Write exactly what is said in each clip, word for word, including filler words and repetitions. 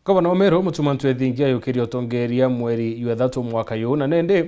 Gavana wa Meru, Mutuma M'Ethingia, ayukirie utongeria mweri jwa ithatu mwaka uyu, na nindi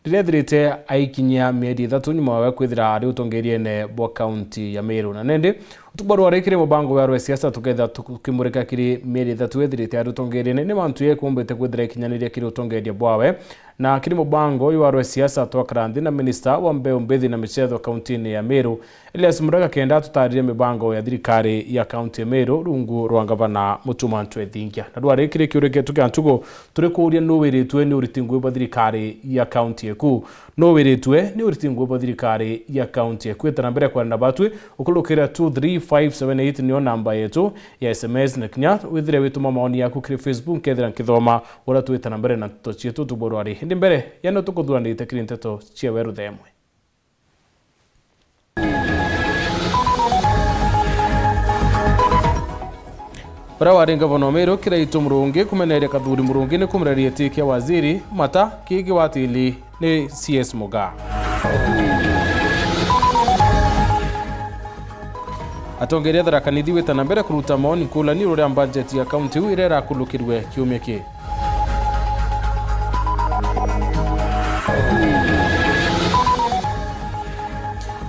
ndirethirite aikinyia mieri ithatu nyuma wa kwithira ari utongeriene bwa kaunti ya Meru. Na nindi utuku bwa rwari kiri mubango wa rwa siasa tukethira tukimurika kiri mieri ithatu ethirite ari utongeriene ni mantu ye kumbite kwithira ikinyaniria kiri utongeria bwawe. Na kiri mubango uyu wa rwa siasa twakara nthi na minista wa mbeu mbithi na michetho kauntini ya Meru, Elias Muraga, kenda atutaririe mibango ya thirikari ya kaunti ya Meru rungu rwa ngavana Mutuma M'Ethingia. Na rwari kiri kiuria gietu kia ntugo, turi kuuria nu wiritue ni uriti ngugi bwa thirikari ya kaunti eku? Nu wiritue ni uriti ngugi bwa thirikari ya kaunti eku? Ita na mbere kwarana na batwi ukurukira two three five seven eight niyo namba yetu ya S M S, na kinya withire wituma maoni yaku kiri Facebook, nkethira nkithoma uria twita na mbere na nteto cietu tuburwari. Indi mbere ya no tukuthuranite kiri nteto cia weru themwe. Uria wari ngavana wa Meru Kiraitu Murungi kumeneria Kathuri Murungi ni kumureria giti kia waziri mata kigi watili ni C S Muga. Atongeria Tharaka Nithi wita na mbere kuruta maoni nkulani ruria mbajeti ya kaunti iu iria irakulukirwe kiumia ki.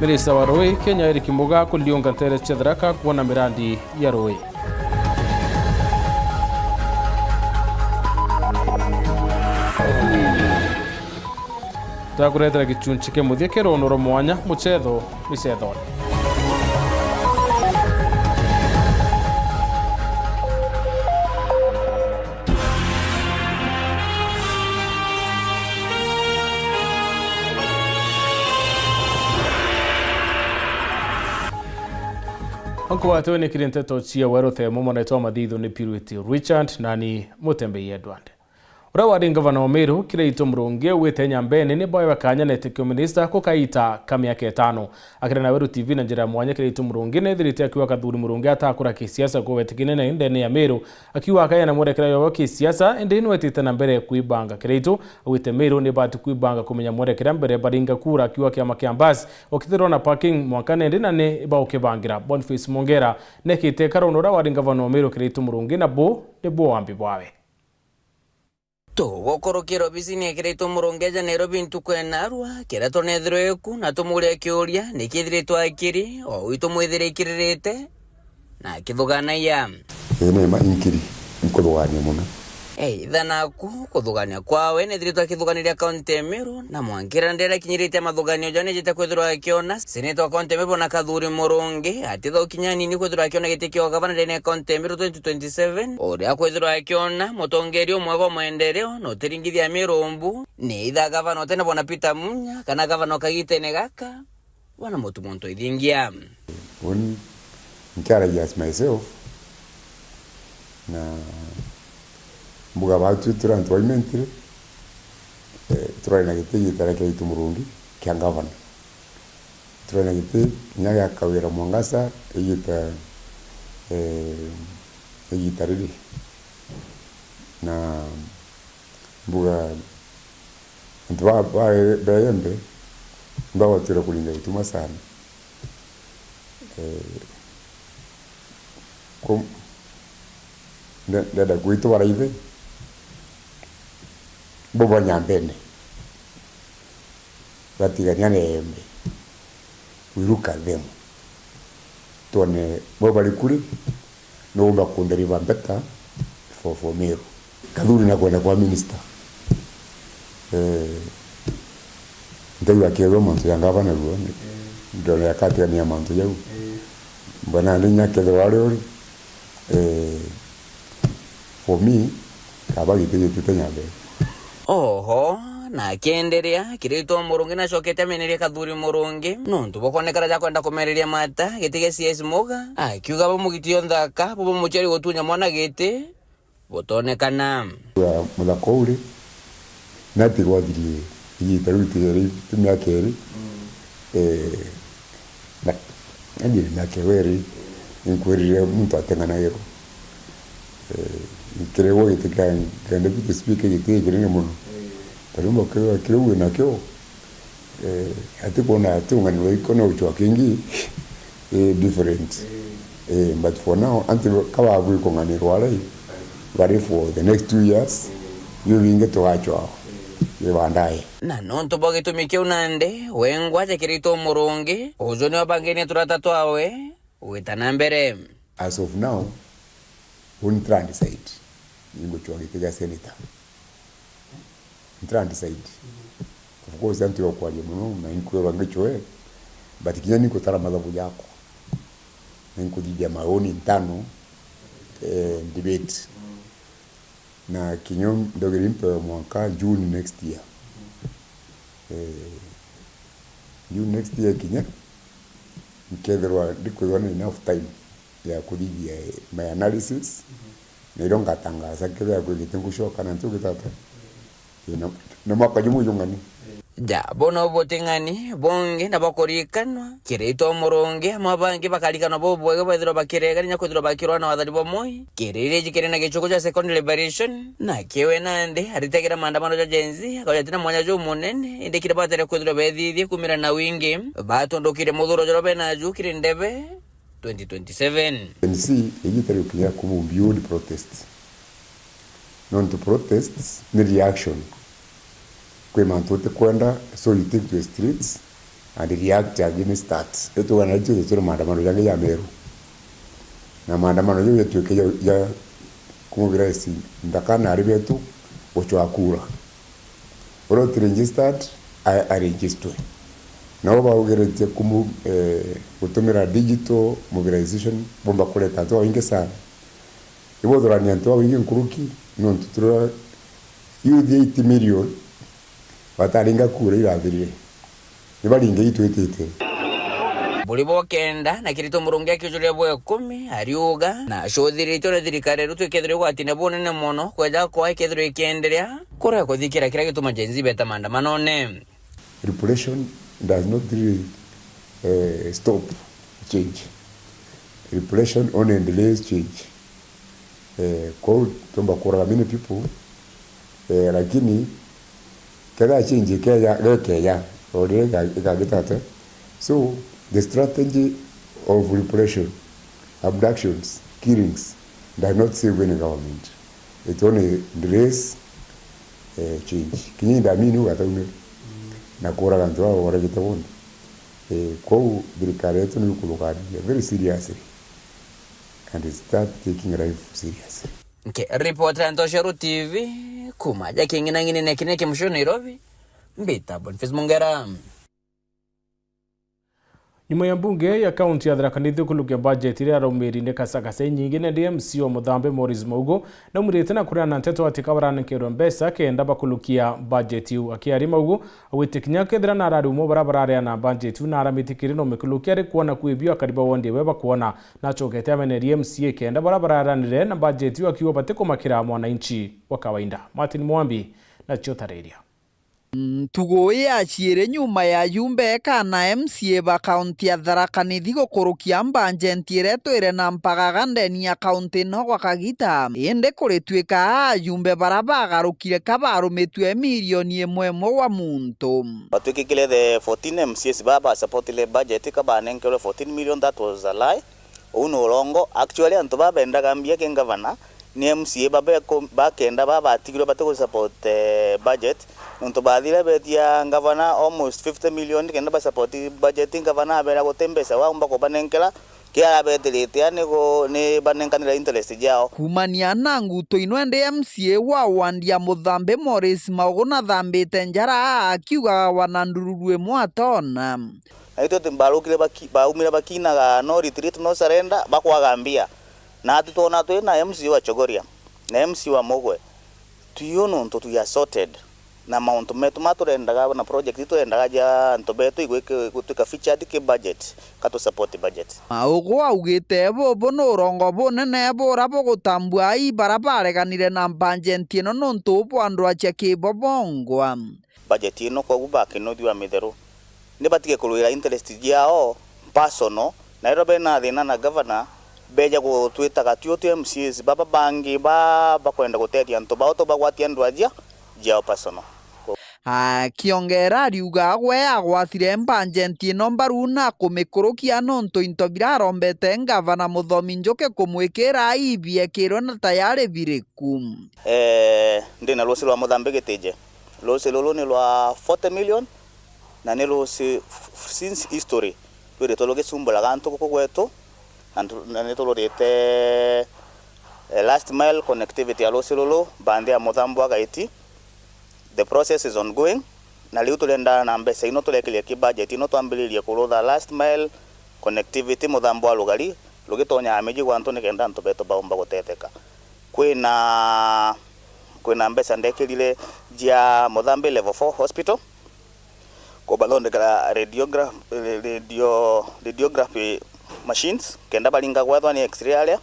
Minista wa Rui Kenya Eric Muga kuriunga ntere cia Tharaka kuona mirandi ya rui. Twakuretera gichunchi kia muthia kia rono rwa mwanya muchetho micethone. Onko watwe ni kiri nteto cia weru themo, mwana witwa Mathithu ni Purity Richard, nani Mutembei Edward. Uria wari ngavana wa Meru, Kiraitu Murungi, augite Nyambene ni bawe bakanya na itikio minista kukaita ka miaka itano. Akiaria na Weru T V na njira ya mwanya, Kiraitu Murungi nethirite akiuga Kathuri Murungi atakura kisiasa kuwete kinene ndene ya Meru. Akiuga akaya na mwerekera yoyo kisiasa, indi nwetite na mbere kwibanga. Kiraitu augite Meru ni bati kwibanga kumenya mwerekera mbere baringa kura, akiuga kiama kia Mbasi okithirwa na parking mwanka nendi na ni baukibangira. Boniface Mongera nekite karona uria wari ngavana wa Meru, Kiraitu Murungi, na bu ni bu wambi bwawe. Tugukurukira obisini ya Kiraitu Murungi aja Nairobi ntuku ya narua, kiria tunethirwe ku na tumuria kiuria, niki ethiritwe akiri, o witu mwithire ikiririte, na akithuganagia. Ii, ni ma inkiri, nkuthugania mono. Eitha naku, kuthugania kwawe, nethiritwe akithuganiria kaunti ya Meru, na mwankira ndera akinyirite mathuganio jau nejite kwithirwa akiona, seneta wa kaunti ya Meru Bwana Kathuri Murungi, atitha ukinya nini kwithirwa akiona giti kia ugavana ndene ya kaunti ya Meru twenty twenty-seven, uria kwithirwa akiona mutongeria umwega wa maendeleo na utiringithia mirumbu, ni either gavana utene Bwana Peter Munya kana gavana o kagitene gaka, Bwana Mutuma M'Ethingia. Uni nkiaragia as myself, na mbuga batu turi antu ba Imenti, eh, turari na giti gitara kia Kiraitu Murungi kia gavana. Turari na giti kinya gia Kawira Mwangaza igita, eh, igita riri. Na mbuga antu ba, ba, ba Embe nibagwatire kuringa gituma sana. Eh, ku-, nde-, ndenda gwitwa baraithi bo ba Nyambene batigania na Embe. We look at them. Twone bo bari kuri, no umba kunderiva better for, for Meru. Kathuri na kwenda kwa minister. Eh, ntaigua akiuga mantu ya ngavana ruo, ndona yakatigania mantu jau. Mbona ndi nya kethirwa ari uri, eh, for me, kaba giti gitite Nyambene. Oho, na akienderea, Kiraitu Murungi nacokete ameneria Kathuri Murungi, nontu bukonekana ja kwenda kumereria mata giti gia C S Muga, akiuga bo mugiti o nthaka, bo bo muciari gutunya mwana giti, butonekana. Wa muthaka uri, nati gwathirie igita riu tigeri, ti miaka eri, eh, na, nandi miaka eri, ninkwirire muntu ateng'anagirwa. Eh, nkiregwa giti kia, kia deputy speaker giti kinene mono. Tariu mukirwa kiu winakio, eh, ati kwona ati ung'anirwa iko na uchwa kingi, eh, different. Eh, but for now, anti kaba bwikung'anirwa arai, But for the next two years, biu bingi tugacwaa i baadaye. Na nontu bwa gitumi kiu nandi, wengwa aja Kirito Murungi, uju niwe bangenie turata twawe gwita na mbere. As of now, uni tira decide, ningucwaa giti gia senator. Ntira decide. Of course, antu ya kwaria mono, na inkwirwa ngicwe, but kinya ninkutara mathabu jakwa. Ninkuthithia my own internal, eh, debate. Na kinya ndogere mpe mwanka June next year. Eh, June next year kinya, nkethirwa ndikwithirwa na enough time ya kuthithia my analysis, na irio ngatangaza kethira kwigite ngucoka na ntugi tata. Ii, na, na mwaka jumu jung'ani. Ja, buno buting'ani bungi na bwa kurikanwa, Kirito Murungi, amwe bangi bakarikanwa bubwega bethirwa bakiregania na kwithirwa bakirwa na wathani bwa Moi. Kiriri jikiri na gichuku ja Second Liberation, na kiwe nandi aritegira maandamano ja Gen Z, akauja tina mwanya jumunene, indi kiri batere kwithirwa bethithie kumira na wingi, batundukire muthuro joro bena ju kiri ndebe, twenty twenty-seven. N C igita riukinya kubu build protest. Nontu protests ni reaction. Kwi mantu utikwenda, so you take to the streets and react against that. Itugana itio turi maandamano jangi ja Meru. Na maandamano jau jatuike ja, ja kumobilize nthaka na ari betu gucwa kura. Uria uti registered, a-, aregistwe. Nao baugiritie kumu-, eh, gutumira digital mobilization, bomba kureta antu babaingi sana. Ibothurania antu babaingi nkuruki, nontu turira youth eighty million bataringa kura irathirire. Ni baringe itwitite. Buri bo kenda, na Kirito Murungi akijuria bwa ikumi, ariuga, na acuthiritie uria thirikari ya Ruto ikethirwa igwatine bunene mono, kweja kwa ikethirwa ikienderea, kurega kuthikira kiria gituma Gen Z beta maandamanone. Repression does not really, eh, stop change. Repression only delays change. Eh, kwou tumba kuraga many people, eh, lakini kethira change ikeja, gekeja, o riria ika-, ikagita atia? So, the strategy of repression, abductions, killings, does not save any government. It only delays, eh, change. Kinya indamini ugataumira na kuraga antu baba boragite bonthe. Eh, kwou thirikari yetu ni ikuthugaria very seriously and start taking life seriously. Nkiripotera Ntoceru T V, kuma ja king'inang'inine kine kia mucii Nairobi, mbita Boniface Mungera. Nyuma ya mbunge ya kaunti ya Tharaka Nithi kulukia bajeti iria iraumiri ni kasakasa inyingi, nandi M C A wa Muthambe Morris Maugu naumirite na kureana nteto ati ka baranenkerwe mbeca kenda bakulukia bajeti iu. Akiaria Maugu augite kinya kethira na arari umwe baria barareana bajeti iu na aramitikiri no mikulukia ari kwona kwi bio akari ba wondi ewe bakwona. Nachokete amenerie M C A kenda baria bararanire na bajeti iu akiuga batikumakira mwananchi wa kawaida. Martin Mwambi nacio tariria. Ntugu ii yaciiri nyuma ya ajumbe ekana M C A ba kaunti ya Tharaka Nithi gukurukia bajeti iria itwire na mpagaga ndeni ya kaunti ino gwa kagita. Indi kurituika aa ajumbe baria bagarukire ka barumitue milioni imwe imwe gwa muntu. Batwikikire the fourteen M C As baa basupportire budget ka banenkerwe fourteen million, that was a lie. Uu ni urongo. Actually, antu baa bendaga mbia ki ngavana ni M C A baba eku-, ba kenda baa batigirwe bati gu support, eh, budget, nontu bathire betia ngavana almost fifty million kenda ba support budget. Ngavana abera guti mbeca waumba kubanenkera, kia arabetirite a ni gu-, ni banenkanire interest ciao. Kumania na nguto ino indi M C A wa wandi ya Muthambi Morris Maugu nathambite njara akiugaga wana ndururu imwe atona. Na itwe tu-, barukire baki-, baumire bakinaga, "No retreat, no surrender," bakwaga mbia. Na atu twona twi na M C A wa Chogoria, na M C A wa Mugwe, twiyo nontu twi assorted na mauntu metu ma turendaga na project turendaga ja antu betu igwike-, igwitwika featured ki budget, ka tu support budget. Maugu augite bubu ni urongo bunene bura bugutambua ai bara bareganire na bajeti ino nontu bwa ndwachia ki bo bongwa. Budget ino, koguo bakinuthiwa mitheru. Ni batige kurwira interest ciao personal, na riria bena thina na governor, beja gutwitaga twi utu M C As baba bangi ba-, bakwenda gutethia antu bao, tubagwatia ndwachia ciao personal. Akiongera ariuga gwe agwatire mbanjenti ino mbaru na kumikurukia nontu into birarombete ngavana Muthomi Njuki kumwikira ibiekirwe na tayari biriku. Eh, ndina ruusi rwa Muthambi Gitije. Ruusi ruru ni rwa forty million na ni ruusi f-, since history rwiritwe rugisumburaga antu guku gwetu, na ntu-, na ni tururite, eh, last mile connectivity ya ruusi ruru, bandi ya Muthambu wa Gaiti. The process is ongoing, na riu turenda na mbeca ino turekirie ki budget ino twambiririe kurutha last mile connectivity, Muthambu wa Rugari, rugitonyaa miji gwa antu nikenda antu betu baumba gutetheka. Kwina, kwina mbeca ndekirire cia Muthambi Level four Hospital, kubathondekera radiogra-, radio, radiography machines, kenda baringa gwethwa ni X-ray aria,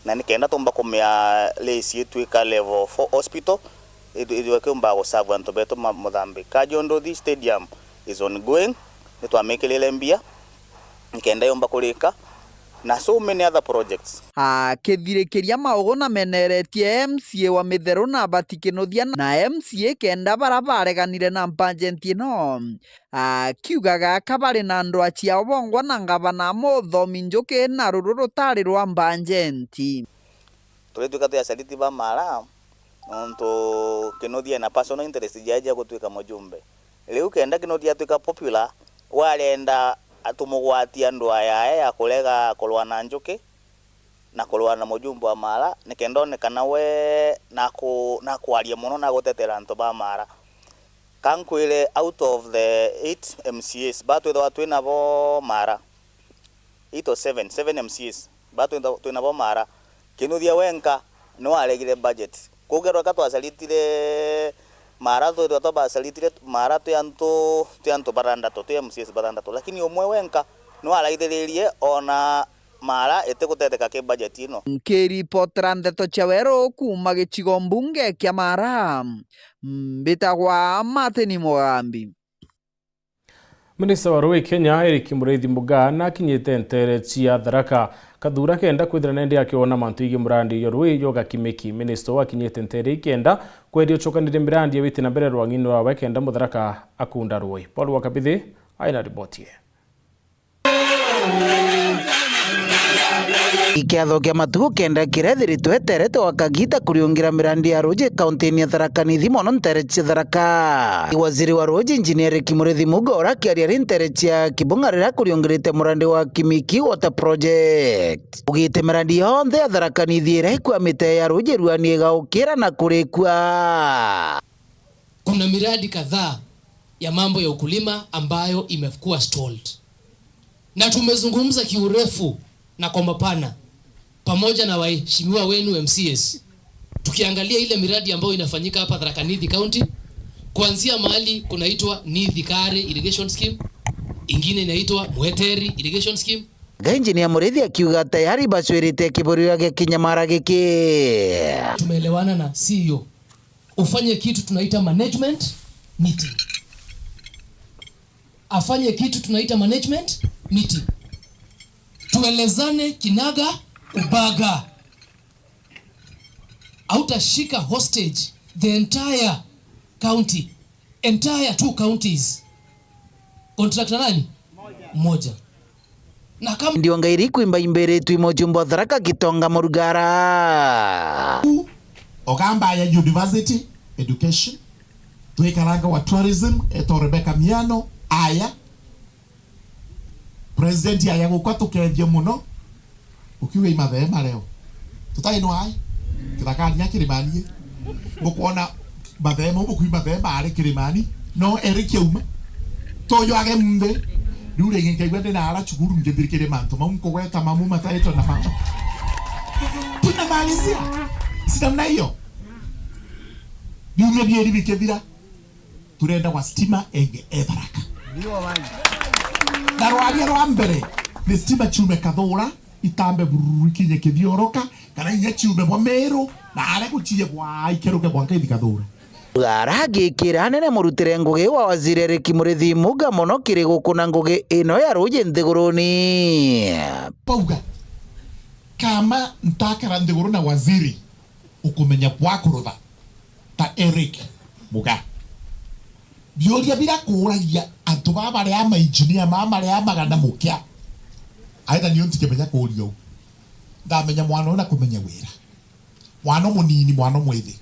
na ni kenda tumba kumia raise itwika Level four Hospital, ithu-, ithwe kiumba guserve antu betu ma Muthambi. Kajondothi Stadium is ongoing, nitwamikirire mbia, nikenda yumba kurika, na so many other projects. Akithirikiria maugu na meneretie M C A wa Mitheru na Abati Kinuthia na M C A kenda bara bareganire na mbanjenti ino, akiuga gaka bari na ndwa ciao bongwa na ngavana Muthomi Njuki na ruru rutari rwa mbanjenti. Turitwika twi acariti ba Mara, nontu Kinuthia ena personal interest jae ja gutwika mujumbe. Riu kenda Kinuthia atwika popular, we arenda atumugwatia ndwa yae ya kurega kurwa na Njuki na kurwa na mujumbe wa Mara, nikenda onekana we naku-, nakwaria mono na gutetera antu ba Mara. Ka nkwire, out of the eight M C As batwithagwa twinabo Mara, eight or seven, seven M C As ba twina-, twinabo Mara, Kinuthia wenka niwe aregire budget. Kugerwa ka twacaritire Mara, twithwa twabacaritire Mara twi antu, twi antu bathantatu, twi M C As bathantatu, lakini umwe wenka niwe araithiririe ona Mara itigutetheka ki budget ino. Nkiripotera ndeto cia weru kuuma gicigo mbunge kia Mara, mbitagwa Martin Mugambi. Minista wa Ruui Kenya, Eric Muriithi Mugaa, nakinyite nteere cia Tharaka Kathura kenda kwithira nendi akiona mantu igi murandi jwa ruui jwa Gakimiki. Minista uu akinyite nteere ii kenda kweria ucokanire mirandi ya witi na mbere rwang'ini rwawe kenda Mutharaka akunda ruui. Paul wa Kabithi aina riboti ii. Ikiatho kia matuku kenda kirethiritwe eterete gwa kagiita kuriungira mirandi ya ruuji kauntini ya Tharaka Nithi, mono nteere cia Tharaka. Waziri wa ruuji, Engineer Eric Muriithi Mugaa, ura akiaria ari nteere cia Kibung'a riria akuriungirite murandi wa Kimiki Water Project, augite mirandi yonthe ya Tharaka Nithi iria ikwamite ya ruuji ruani igaukira na kurikua. Kuna miradi kadhaa ya mambo ya ukulima ambayo imekuwa stalled. Na tumezungumza kiurefu na kwa mapana pamoja na waheshimiwa wenu M C As. Tukiangalia ile miradi ambayo inafanyika hapa Tharaka Nithi County, kuanzia mahali kunaitwa Nithi Kare Irrigation Scheme, ingine inaitwa Mweteri Irrigation Scheme. Engineer Muriithi akiuga tayari bacwirite kiburira gia kinyamara giki. Tumeelewana na C E O. Ufanye kitu tunaita management meeting. Afanye kitu tunaita management meeting. Tuelezane kinaga ubaga. Hautashika hostage the entire county, entire two counties. Contractor nani? Moja. Na kama ndio ngai iriku imbaimbiritwe i mujumbe wa Tharaka Gitonga Murugara. Ogamba ya university education, twikaranga wa tourism, eto Rebecca Miano, aya. President aya gukwa tukethie muno. Ukiuga imathema leo. Tutai no ai. Kithakani ya Kirimani. Bukwona mathema, bukui mathema ari Kirimani. No eri kiauma. Toyo age mbe. Riu ringi nkaigua ndina ara cukuru ngithirikirie mantu mau nkugweta mamu mataitwe na mama. Tunamalizia. Si namna hiyo. Biumia bieri bikithira. Turenda gwa stima enge e Tharaka. Na rwaria rwa mbere ni stima ciume Kathura, itambe bururu ikinye Kithioroka, kana inya ciume bwa Meru, na aria guciye bwa ikeruke bwa Nkaithi Kathura. Aragikira anene murutire ngugi wa waziri Eric Muriithi Mugaa mono kiri gukuna ngugi ino ya ruuji nthiguruni. Bauga, kama ntakara nthiguru na waziri ukumenya bwa kurutha ta Eric Mugaa. Biuria bira kuuragia antu baa bari a mainjinia, maa mari a magana mukia. Aitha nio ntikimenya kuuria u. Ndamenya mwana uyu na kumenya wira. Mwana umunini, mwana umwithi.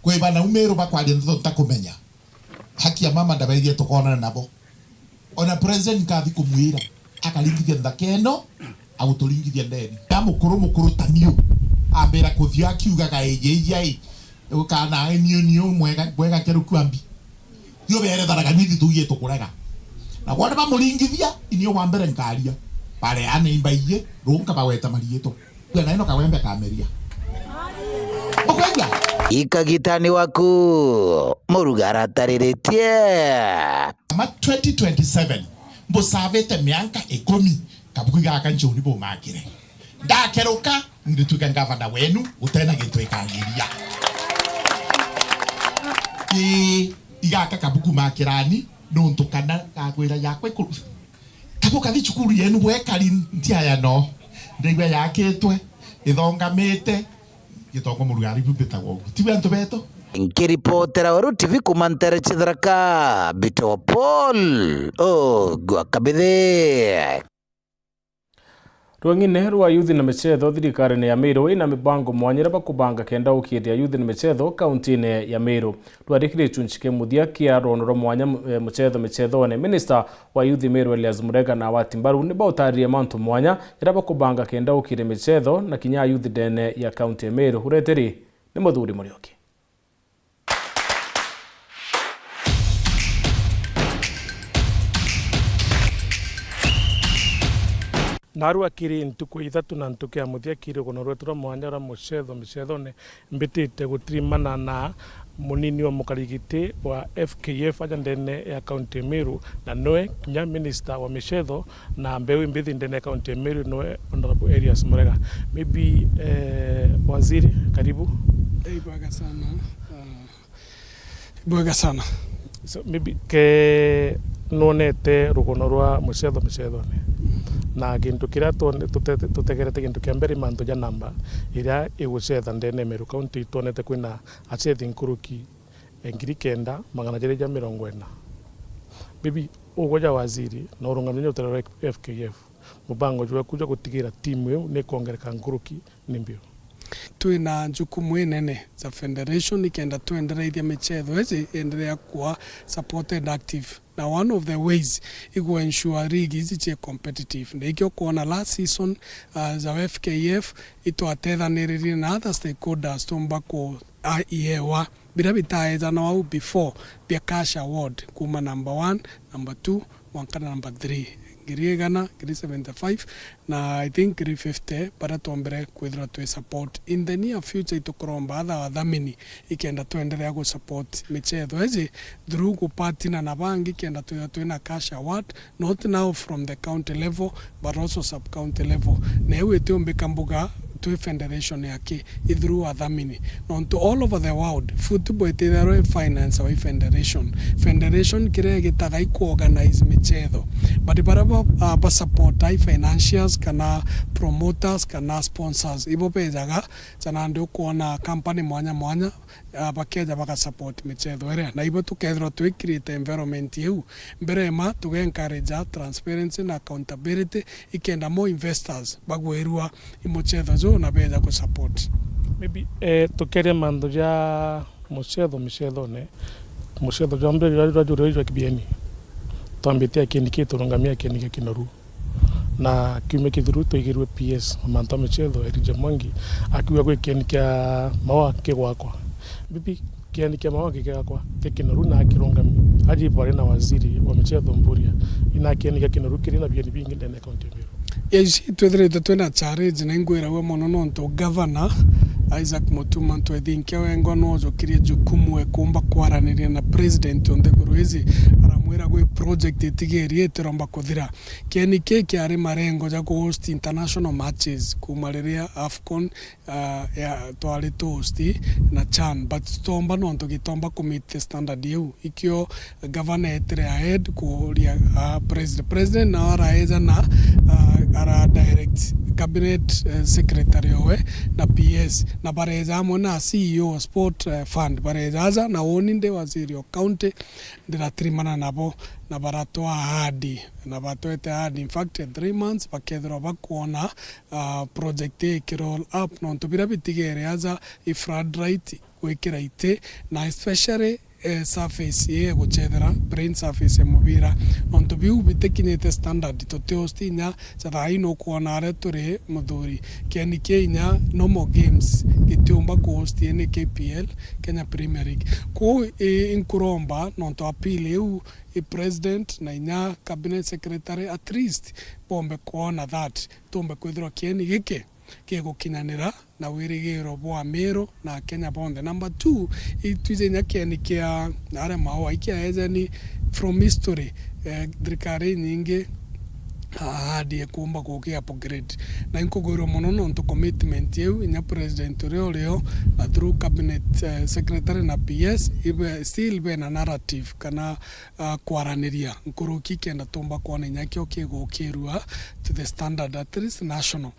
Kwi bana u Miru bakwaria ndeto ntakumenya. Haki ya mama ndabaithia tukoonana nabo. Ona president nkathi kumwira, akaringithia nthaka ino, aguturingithia ndeni. Ya mukuru, mukuru ta niu, ambira kuthio akiugaga, "Iji, iji, ai, ukana ai niu, niu mwega, mwega keru kwambi." Niu berethanaga, "Nithi tugie tukurega." Na kwona bamuringithia, inio wa mbere nkaria. Bareane imbaiji, runka baweta mariitwa. Kwena ino kawembe kameria. Ukwigua? Ikagitani waku, Muruga aratariritie. Ma twenty twenty-seven, mbusavite mianka ikumi, kabuku gaka nchuni bumakire. Ndakeruka, ndituike ngavana wenu, gutena gintu ikangiria. Ii, igaka kabuku makirani, nuntu kana gagwira yakwa ikuru. Kabo kathi cukuru yenu bwekari ntiaya no. Ndaigua yakitwe, ithongamite, gitongo Muruga ari bu mbitagwa uguo. Tibu antu betu? Nkiripotera Weru T V kuma Ntere Chitharaka, Bito Paul, Ogwa Kabithi. Rwang'ine rwa youth na michetho thirikarine ya Meru ina mibango mwanya iria bakubanga kenda ukiria youth na michetho kauntine ya Meru. Rwari kiri gicunci kia muthia kia rwono rwa mwanya mu-, eh, muchetho michethoone. Minister wa Youth Meru Elias Murega na awati mbaru ni bautaririe mantu mwanya iria bakubanga kenda ukiria michetho na kinya youth ndene ya kaunti ya Meru. Ureteri ni Muthuri Murioki. Narua kiri ntuku ithatu na ntuku ya muthia kiri rugono rwetu rwa mwanya rwa muchetho michethoone, mbitite gutirimana na munini wa mukarigiti wa F K F aja ndene ya kaunti ya Meru, na niwe kinya minister wa michetho na mbeu imbithi ndene ya kaunti ya Meru, niwe Honorable Elias Murega. Maybe, eh, waziri, karibu. Eh, ibwega sana. Ah, ibwega sana. So, maybe ke nwonete rugono rwa muchetho michethoone. Mm. Na gintu kiria twone-, tute-, tutegerete gintu kia mbere mantu ja namba iria iguchetha ndene ya Meru County, twonete kwina acethi nkuruki, eh, ngiri kenda magana jeri ja mirongo ina. Maybe ugwe ja waziri na urungamire utere rwa F K F, mubango jweku jwa gutigira timu iu ni kwongereka nkuruki ni mbiu? Twina njukumu inene za federation nikenda twendereithia michetho iji ienderea kuwa supported active. Na one of the ways igu ensure league ici cie competitive. Na ikio kwona last season, uh, za F K F itwatethaniririe na other stakeholders tumba ku, a, iewa biria bitaejana au before bia cash award, kuma number one, number two, mwanka na number three. Ngiri igana, ngiri seventy-five, na I think ngiri fifty, baria twombire kwithirwa twi support. In the near future, itukuromba other athamini ikenda twenderea gu support michetho iji through gupartner na bangi, kenda twithirwa twina cash award, not now from the county level, but also sub-county level. Na iu itiumbika mbuga twi federation ya ki, i through athamini. Nontu all over the world, football ititharwa i finance wa i federation. Federation kiria igitaga i ku organize michetho. But baria ba, ah, ba support i financiers, kana promoters, kana sponsors, ibo bejaga, jana ndi ukwona company mwanya mwanya, ah, bakeja baga support michetho iria. Na ibo tukethirwa twi create environment iu. Mbere ma tuge encourage transparency na accountability, ikenda more investors bagwirua i muchetho juu na beja ku support. Maybe, eh, tukeria mantu ja muchetho michethoone, muchetho jwa mbere jwa, jwa, jwa, jwa kibieni. Twambite akieni ki turungamia akieni kia Kinoru. Na kiumia kithiru twaigirue P S wa mantu a michetho, Elijah Mwangi, akiuga gwi kieni kia Maua kigwakwa. Maybe kieni kia Maua gigakwa, kia Kinoru na kirungami. Aji bari na waziri wa michetho Mburia. Ina kieni kia Kinoru kiri na bieni bingi ndene ya kaunti ya Meru. Yes, twithiritwe twina challenge na ingwiragua mono nontu governor Isaac Mutuma Ntwethinkia wengwa nojukirie jukumu ekumba kwaraniria na president o nthiguru iji, aramwira gwi project itigerie itiromba kuthira. Kieni kii kiari marengo ja ku host international matches kuma riria AFCON, ah, ya, twari tu host na CHAN, but tutomba nontu gitomba ku meet the standard iu. Ikio gavana etire ahead kuria, ah, president. President nao araeja na, ah, ara direct cabinet, eh, secretary owe na P S. na bareeja amwe na C E O wa Sport, eh, Fund, bareeja aja, na uuni ndi waziri o county, ndiratirimana nabo, na baratwaa ahadi, na batwete ahadi, in fact, three months, bakethirwa bakwona, ah, project ii iki roll up, nontu biria bitigere aja i floodlight, gwikira iti, na especially, eh, surface ii eguchethera, playing surface ya mubira, nontu biu bitikinyite standard, tutihost inya ja thaa ii nukwona aria turi, muthuri, kieni kia inya normal games gitiumba kuhost ni K P L, Kenya Premier League. Kwou, i, inkuromba, nontu appeal iu i president na inya cabinet secretary, at least bombe kwona that, tumbe kwithirwa kieni giki kigukinyanira na wirigiro bwa Meru na Akenya bonthe. Number two, itwije inya kieni kia aria maua ikia ejeni from history, eh, thirikari inyingi ahadi ekumba guki upgrade. Na inkugwirwa mono nontu commitment iu inya president uria urio na through cabinet, eh, secretary na P S, ibe, still bena narrative kana, ah, kwaraniria nkuruki kenda tumba kwona inya kio kigukirua to the standard at least national.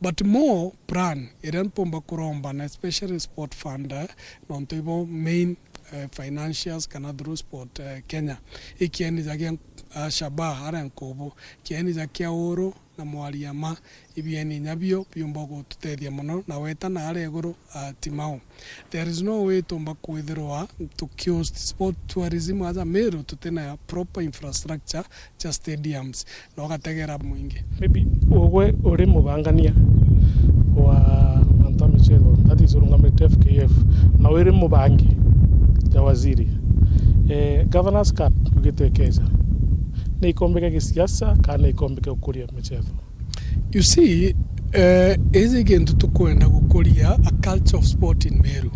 But more plan iria mpumba kuromba, na especially Sport Fund, eh, nontu ibo main, eh, financiers kana through Sport, eh, Kenya. Ikieni ja kia, ah, Shabaa aria Nkubu, kieni ja kia Uru na Mwariama, ibieni inya bio biumba gututethia mono, na weta na aria iguru, ah, Timau. There is no way tumba kwithirwa tukihost sport tourism aja Meru tutina proper infrastructure cha stadiums, na ugategera mwingi. Maybe ugwe uri mubangania wa mantu a michetho, that is urungamite F K F, na wiri mubangi ja waziri. Eh, Governor's Cup ugite ikeja, ni ikombe gia gisiasa kana ni ikombe gia gukuria michetho? You see, eh, iji kintu tukwenda gukuria a culture of sport in Meru.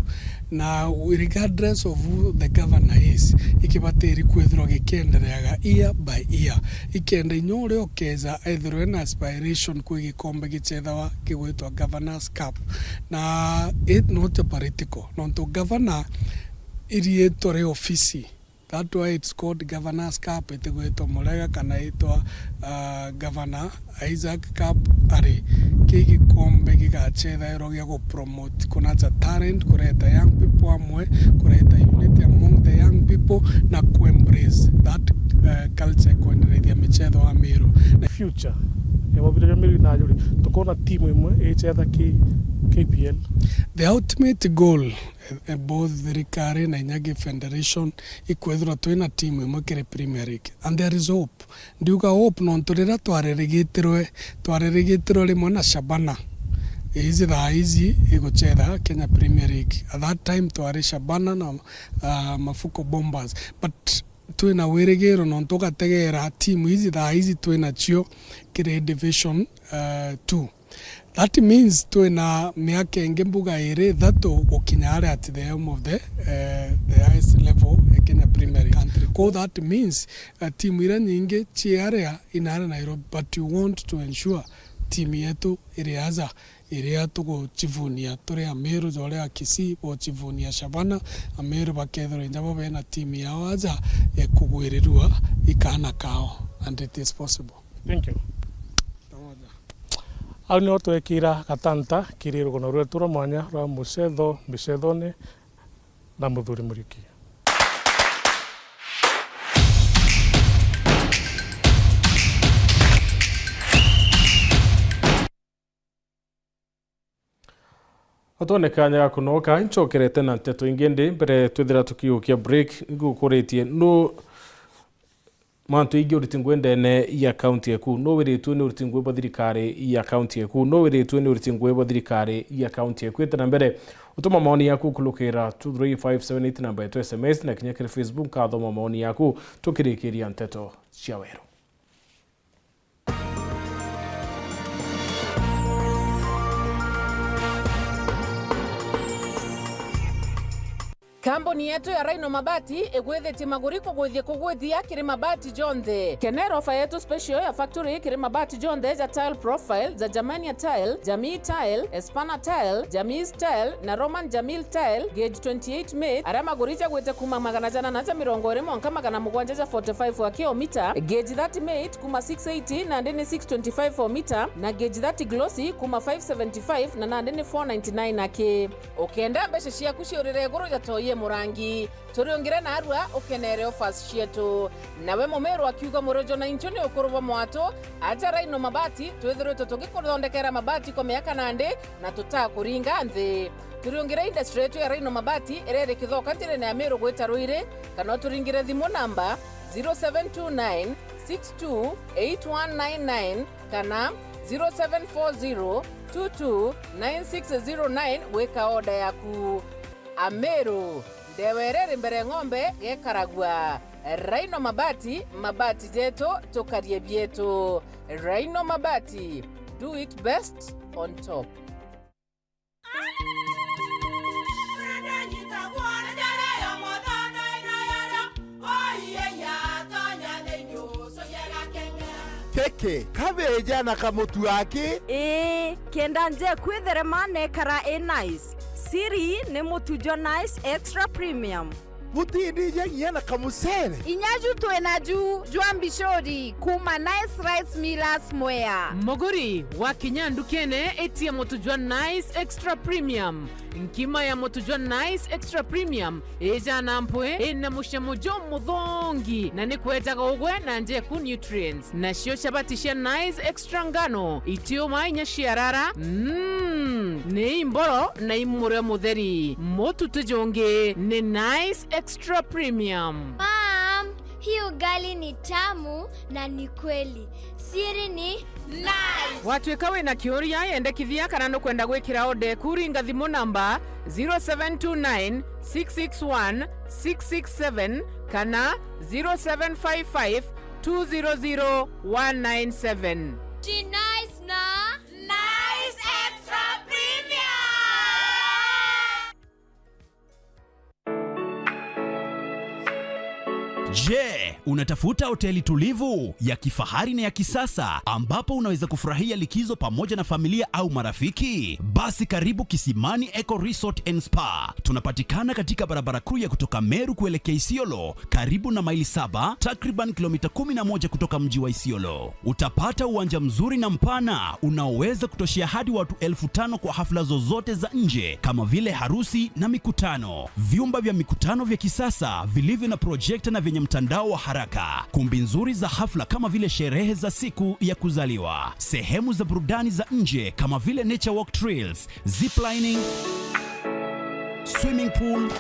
Na regardless of who the governor is, ikibatiri kwithirwa gikiendereaga year by year. Ikenda inya uria ukeja ethirwe na aspiration kwi gikombe gichethawa kigwitwa Governor's Cup. Na it not a political, nontu governor iriitwa ri ofisi. That why it's called Governor's Cup, itigwitwa Murega kana itwa, ah, Governor Isaac Cup. Ari, ki gikombe gigachethairwa gia gupromote kunacha talent, kureta young people amwe, kureta unity among the young people, na kuembrace that, eh, culture, kwenderethia michetho wa Meru. Na future ya mubira jwa Meru inajuri, tukona timu imwe ichetha ki K P L. The ultimate goal, eh, eh, both thirikari na inya gi federation ikwithirwa twina timu imwe kiri Premier League, and there is hope. Ndiuga hope nontu riria twaririgitirwe, twaririgitirwe rimwe na Shabana, iji thaa iji iguchetha Kenya Premier League. At that time twari Shabana na, ah, Mafuko Bombers. But twina wirigiro nontu ugategera timu iji thaa iji twinacio kiri Division, ah, two. That means twina miaka ingi mbuga iri ithatu gukinya aria at the helm of the, eh, the highest level ya Kenya Premier League country. Kwou that means, eh, timu iria nyingi ci aria inari Nairobi, but you want to ensure timu yetu iri aja, iria tugucivunia turi Ameru, ja uria Akisii bagucivunia Shabana, Ameru bakethirwa inya bo bena timu yao aja ya kugwirirua i kaana kao, and it is possible. Thank you. Au nio twekira gatanta kiri rugano rwetu rwa mwanya rwa mucetho mbicethone na Muthuri Muriuki. Utwone kanya ga kunoka, ncokerete na nteto ingi ndi mbere twithira tukiukia break. Ngukuritie nu mantu ingi uriti ngui ndene ya kaunti eku? Nu wiritue ni uriti ngui bwa thirikari ya kaunti eku? Nu wiritue ni uriti ngui bwa thirikari ya kaunti eku? Ite na mbere, utuma maoni yaku kulukira two three five seven eight namba yetu S M S, na kinya kiri Facebook, nkathoma maoni yaku tukirikiria nteto cia weru. Kambuni yetu ya Rhino Mabati igwithitie maguri kugwithia kugwithia kiri mabati jonthe. Kenera ofa yetu special ya factory kiri mabati jonthe ja tile profile, ja Germania tile, Jamii tile, Espana tile, Jamii tile na Roman Jamil tile, gauge twenty-eight mate, aria maguri jagwite kuma magana jana na ja mirongo iri mwanka magana mugwanja ja forty-five wa kilomita, gauge thirty mate kuma six eighty nandi ni six twenty-five o mita, na gauge thirty glossy kuma five seventy-five na nandi ni four ninety-nine aki. Ukenda mbeca ciaku ciurire iguru ja toi e murangi, turiungire narua ukenere offers cietu. Nawe Mumiru akiuga, Murojo na inchu ni ukuru bwa mwatu, aja Rhino Mabati, twithiritwe tugikuthondekera mabati kwa miaka nandi na tutakuringa nthi. Turiungire industry yetu ya Rhino Mabati iria iri Kithoka njirene ya Miru gwita Ruiri, kana uturingire thimu namba zero seven two nine six two eight one nine nine kana zero seven four zero two two nine six zero nine gwika order yaku. Ameru, ndewa iria iri mbere ng'ombe gekaragua. Rhino Mabati, mabati jetu, tukarie bietu. Rhino Mabati, do it best on top. Keke, kabeja na kamutu aki. Ii, kenda nje kwitherema nekara i nice. Siri ni mutu jwa Nice Extra Premium. Butindija nginya na kamucere. Inya ju twi naju jwa mbicuri kuma Nice Rice Millers Mwea. Muguri, wakinya ndukene, itia mutu jwa Nice Extra Premium. Nkima ya mutu jwa Nice Extra Premium ijana mpwi, ina mucamo jumuthongi, na ni kwejaga ugwe na njeku nutrients. Nacio chabati cia Nice Extra ngano, itiuma inya ciarara, mm, ni imboro na imurio mutheri. Mutu ti jungi, ni Nice Extra Premium. Mom, hii ugali ni tamu na ni kweli. Siri ni Nice. Watuika wina kiuria, yendekithia kana nukwenda gwikira order eku, ringa thimu namba zero seven two nine six six one six six seven kana zero seven five five two zero zero one nine seven. Ti Nice na Nice Extra Premium. Je, unatafuta hoteli tulivu, ya kifahari na ya kisasa ambapo unaweza kufurahia likizo pamoja na familia au marafiki? Basi karibu Kisimani Eco Resort and Spa. Tunapatikana katika barabara kuu ya kutoka Meru kuelekea Isiolo, karibu na Maili Saba, takriban kilomita kumi na moja kutoka mji wa Isiolo. Utapata uwanja mzuri na mpana unaoweza kutoshea hadi watu elfu tano kwa hafla zozote za nje kama vile harusi na mikutano. Vyumba vya mikutano vya kisasa vilivyo na projekta na vyenye mtandao wa haraka. Kumbi nzuri za hafla kama vile sherehe za siku ya kuzaliwa. Sehemu za burudani za nje kama vile nature walk trails, ziplining, swimming pool,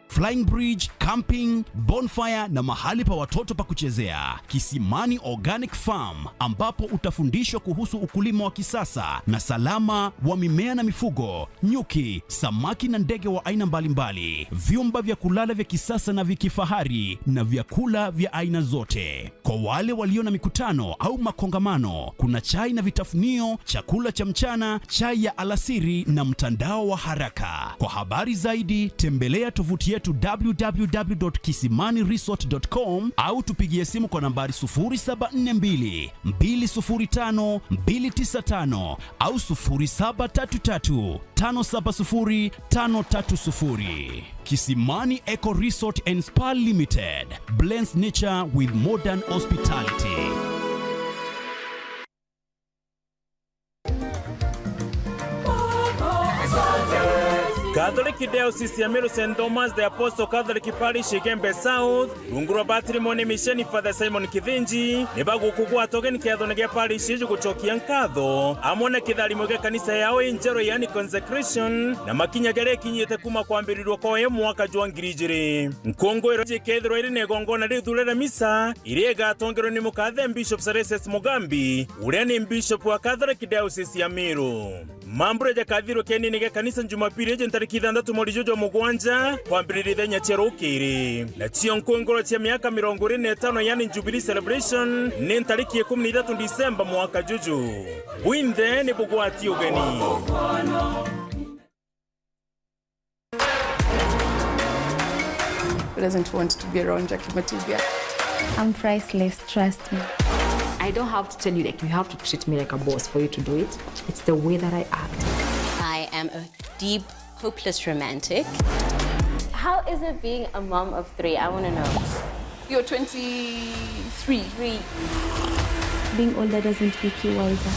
flying bridge, camping, bonfire na mahali pa watoto pa kuchezea. Kisimani Organic Farm, ambapo utafundishwa kuhusu ukulima wa kisasa na salama wa mimea na mifugo, nyuki, samaki na ndege wa aina mbalimbali, vyumba vya kulala vya kisasa na vya kifahari na vyakula vya aina zote. Kwa wale walio na mikutano au makongamano, kuna chai na vitafunio, chakula cha mchana, chai ya alasiri na mtandao wa haraka. Kwa habari zaidi, tembelea tovuti yetu w w w dot kisimani resort dot com au tupigie simu kwa nambari sufuri saba nne mbili, mbili sufuri tano, mbili tisa tano au sufuri saba tatu tatu, tano saba sufuri, tano tatu sufuri. Kisimani Eco Resort and Spa Limited blends nature with modern hospitality. Catholic Diocese ya Meru, Saint Thomas the Apostle Catholic Parish, Igembe South, rungu rwa patrimony misheni Father Simon Kithinji, ni bagukugwata ugeni kethone gia parish iji gucokia nkatho, amwe na kitharimo gia kanisa yao injeru, yani consecration, na makinya jaria ikinyite kuma kwambirirua kwayo mwaka jwa ngiri ijiri. Nkungwiro jikethirwa iri na igongona riu thurere misa, iria igatongerwa ni mukathe Bishop Celestus Mugambi, uria ni Bishop wa Catholic Diocese ya Meru. Mambura jakathirwe kienini gia kanisa Jumapili iji ntariki ithanthatu mweri juju jwa mugwanja, kwambiriria ithenya cia rukiri. Nacio nkunguro cia miaka mirongo iri na itano, yani Jubilee Celebration, ni ntariki ikumi na ithatu Disemba mwaka juju. Bwinthe ni bugwati ugeni. Doesn't want to be around Jackie Matibia. I'm priceless, trust me. I don't have to tell you, like, you have to treat me like a boss for you to do it. It's the way that I act. I am a deep, hopeless romantic. How is it being a mom of three? I wanna know. You're twenty-three. Three. Being older doesn't make you wiser.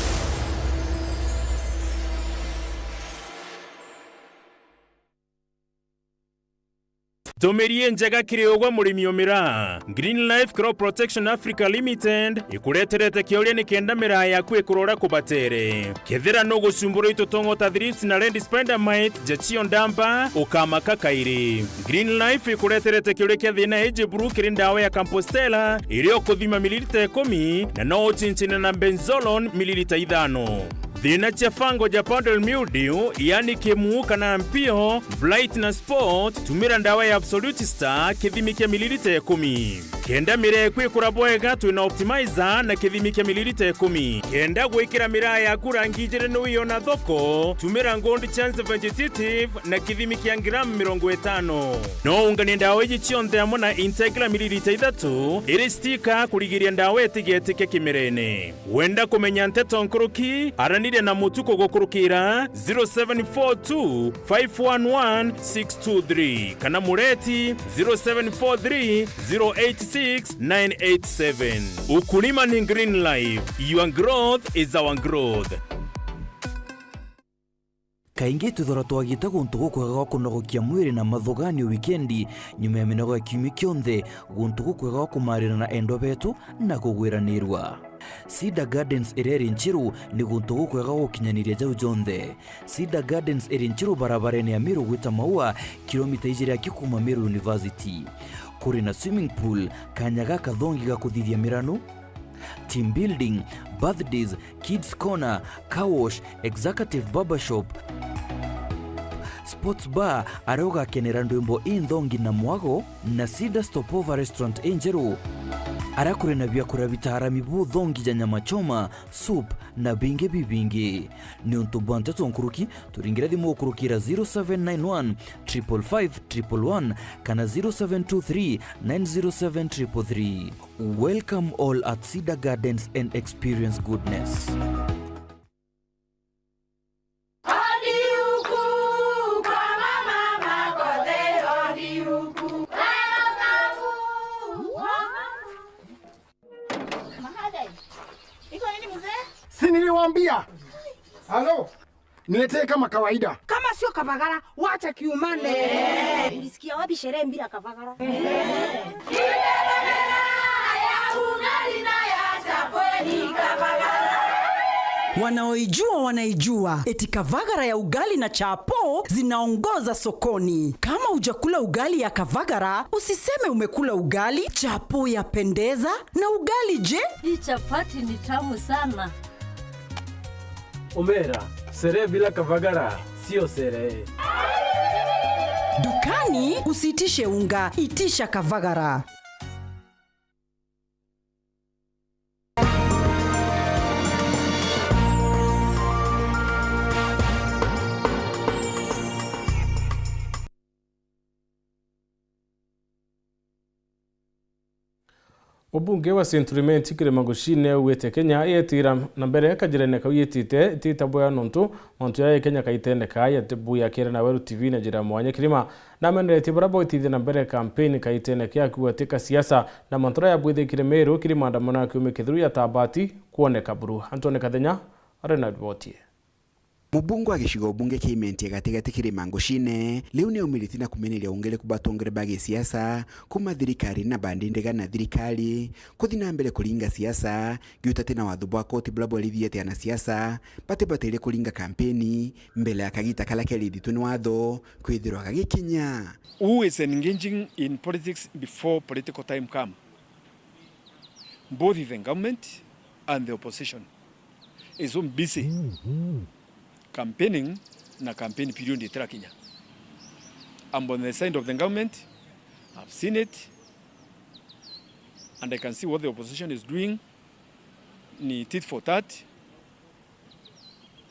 Ntumiri injega kiri ugwe murimi o miraa. Green Life Crop Protection Africa Limited ikureterete kiuria nikenda miraa yaku ikurora kubatere. Kethira nugucumbura itutongo ta thrips na red spider mite, jachio ndamba, ukamaka kairi. Green Life ikureterete kiuria kia thina iji buru kiri ndawa ya Compostela, iria ukuthima mililita ikumi, na no uchinchine na benzolone mililita ithano. Thina cia fungal ja powdery mildew, yani kimuu kana mpio, blight na spot, tumira ndawa ya Absolute Star, kithimi kia mililita ikumi. Kenda miraa yaku ikura bwega, twina Optimizer na kithimi kia mililita ikumi. Kenda gwikira miraa yaku rangi ijiri ni wiona thoko, tumira Gold Chance Vegetative na kithimi kia gramu mirongo itano. No unganie ndawa iji cionthe amwe na Integra mililita ithatu, iri stika kurigiria ndawa itigetike kimerene. Wenda kumenya nteto nkuruki? Araniria na Mutuku gukurukira zero seven four two five one one six two three kana Mureti zero seven four three zero eight six nine eight seven. Ukulima ni Green Life. Your growth is our growth. Kaingi twithagirwa twagita guntu gukwega gwa kunogokia mwiri na mathuganio wikendi, nyuma ya minogo ya kiumia kionthe, guntu gukwega gwa kumarira na endwa betu na kugwiranirua. Cedar Gardens iria iri Nchiru ni guntu gukwega gwa gukinyaniria jau jonthe. Cedar Gardens iri Nchiru barabarene ya Meru gwita Maua, kilomita ijiri aki kuuma Meru University. Kuri na swimming pool, kanya ga kathongi ga kuthithia miranu, team building, birthdays, kids corner, car wash, executive barbershop, sports bar, aria ugakenera ndwimbo inthongi na mwago, na Cedar Stopover Restaurant injeru, aria kuri na biakuria bitaarami buthongi ja nyama choma, soup, na bingi bibingi. Niuntu bwa nteto nkuruki, turingire thimu gukurukira zero seven nine one triple five triple one kana zero seven two three nine zero seven triple three. Welcome all at Cedar Gardens and experience goodness. Si niliwaambia? Halo? Niletee kama kawaida. Kama sio Kavagara, wacha kiumane. Ulisikia wapi sherehe bila Kavagara? Wanaoijua wanaijua, eti Kavagara ya ugali na chapo zinaongoza sokoni. Kama hujakula ugali ya Kavagara, usiseme umekula ugali. Chapo yapendeza, na ugali je? Hii chapati ni tamu sana. Omera, sherehe bila Kavagara sio sherehe. Dukani usiitishe unga, itisha Kavagara. Mubunge wa Saint Clement Kirima Ngucine augite Kenya yetira na mbere kajirene kau yitite itita bwega nontu mantu jaria Kenya kaitendeka. Yatibuya kere na Weru T V na njira ya mwanya Kirima nameneretie baria baitithia na mbere kampeni kaitendeka akiuga ti ka siasa na mantu jaria jabwithikire Meru kiri maandamano ya kiumia kithiru ya Tabati kwoneka buru. Antone Kathenya ari na riboti ii. Mubunge wa gicigo bunge kia Imenti ya Gatigati Kirima Ngucine, riu ni aumiritie na kumeneria wongeleku bwa atongere ba gisiasa kuma thirikari na bandi ndega na thirikari kuthi na mbere kuringa siasa, giutati na watho bwa koti buria bwarithia ati anasiasa bati bataire kuringa kampeni mbere ya kagita karia kerithitwe ni watho kwithirwa gagikinya. Who is engaging in politics before political time come? Both the government and the opposition is so busy campaigning na campaign period itirakinya. I'm on the side of the government, I've seen it, and I can see what the opposition is doing, ni tit for tat.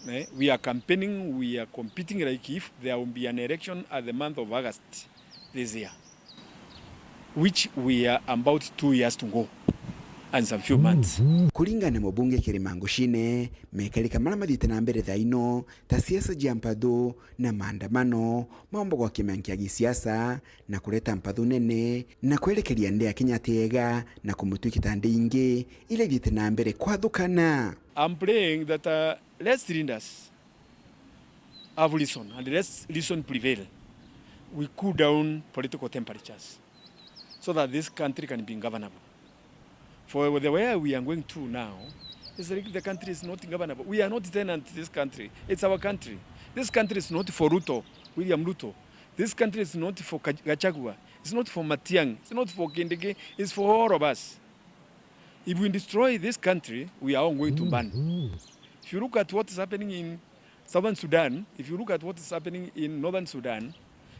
Eh, we are campaigning, we are competing like if there will be an election at the month of August this year. which we are about two years to go and some few months. Kuringana na mubunge Kirima Ngucine, mekarika maria mathiite na mbere thaa ino ta siasa cia mpathu na maandamano maumba gwa kiama kia gisiasa na kureta mpathu nene na kwerekeria nthi ya Kenya tiega na kumutwika ta nthi ingi iria ithiite na mbere kwathukana. I'm praying that uh, let's leaders have reason and let's reason prevail. We cool down political temperatures so that this country can be governable. For the way we are going through now, it's like the country is not governable. We are not tenants to this country. It's our country. This country is not for Ruto, William Ruto. This country is not for Gachagua. It's not for Matiang'i. It's not for Kindiki. It's for all of us. If we destroy this country, we are all going to burn. If you look at what is happening in Southern Sudan, if you look at what is happening in Northern Sudan,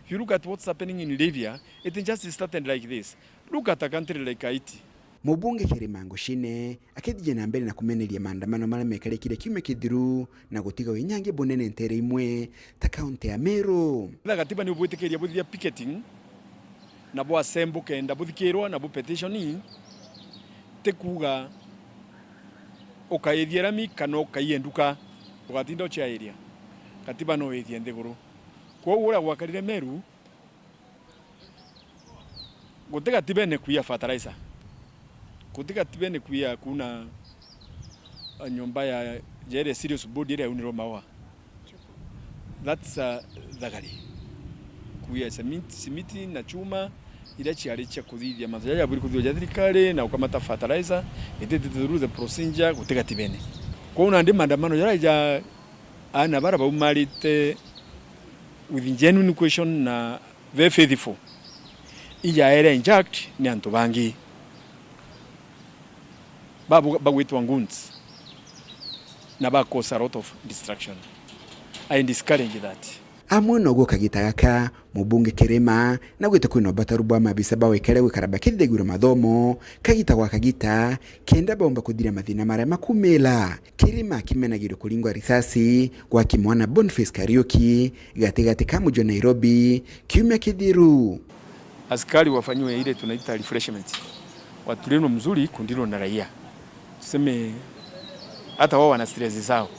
if you look at what's happening in Libya, it just started like this. Look at a country like Haiti. Mubunge Kirima Ngucine akithithia na mbere na kumeneria maandamano maria mekarikire kiumia kithiru na gutiga winyangi bunene nteere imwe ta kaunti ya Meru. Etha gatiba ni ubwitikiria buthithia picketing na bwasembukenda buthikirwa na bupetitioni, ti kuuga ukaithia rami kana ukaie nduka, ugatinda uciairia. Katiba no ithie nthiguru. Kwoou uria gwakarire Meru, guti gatibene kuia fertilizer, guti gatibene kuia kuna nyomba ya jere serious board iria yaunirwe maua. That's uh, thagari. Kuia cement, simiti na chuma iria ciari cia kuthithia mantu jaja jabwiri kuthithua ja thirikari na ukamata fertilizer, ititite through the procedure, guti gatibene. Kwou nandi maandamano jaria ja aana bara baumarite with genuine question na very faithful ijaere inject ni antu bangi babu bagwitwa goons na ba cause a lot of destruction. I discourage that. Amwe noguo kagita gaka, mubunge Kirima naugite kwina ubataru bwa mabisa ba wikare gwikara bakithithagirwa mathomo kagita gwa kagita kenda baumba kuthira mathina maria makumila. Kirima akimenagirwe kuringwa risasi gwa kimwana Boniface Kariuki gatigati ka muji wa Nairobi kiumia kithiru. Askari wafanyiwe ile tunaita refreshment, watulindwe mzuri, kundindwa na raia. Tuseme hata wao wana stress zao,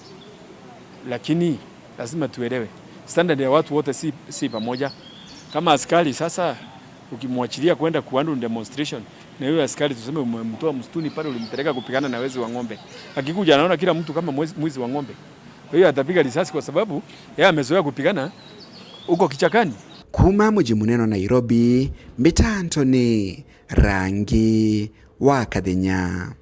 lakini lazima tuelewe standard ya watu wote si, si pamoja. Kama askari sasa ukimwachilia kwenda kuhandle demonstration, na huyo askari tuseme umemtoa msituni pale, ulimpeleka kupigana na wezi wa ng'ombe, akikuja anaona kila mtu kama mwezi, mwizi wa ng'ombe, kwa hiyo atapiga risasi kwa sababu yeye amezoea kupigana huko kichakani. Kuuma muji munene wa Nairobi, mbita Anthony Rangi wa Kathenya.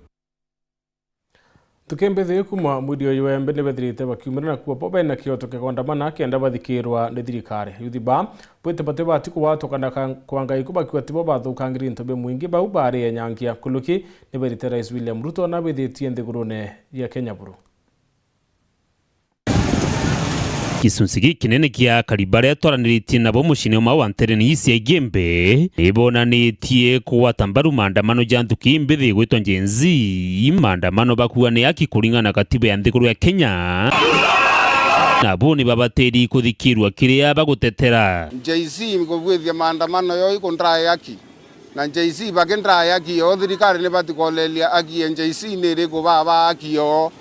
Ntuki mbithi kuma mwiri uyu wembe ni bethirite bakiumira nakuo bo bena kioto kia kwandamana kenda bathikirwa ni thirikari. Yuthi ba bwite bati bati kuwatwa kana ka-, kwa Ngai kubakiwa tibo bathukangiri into bimwingi bau bari enyangia. Kuluki ni berite Rais William Ruto na bithitie nthigurune ya Kenya buru. Gicunci gikinene kia akari baria twaraniritie nabo muciini umwe wa Ntereni East ya Igembe, nibonanitie kugwata mbaru maandamano ja nthuki imbithi igwitwa Gen Z. Maandamano bakuuga ni aki kuringana na katiba ya nthiguru ya Kenya. Nabo ni babatiri kuthikirwa kiria bagutetera. Gen Z kubwithia maandamano yo ikundrae aki. Na Gen Z bakindrae aki yo, thirikari nibati koleria aki ya Gen Z ni iriku baba aki yo,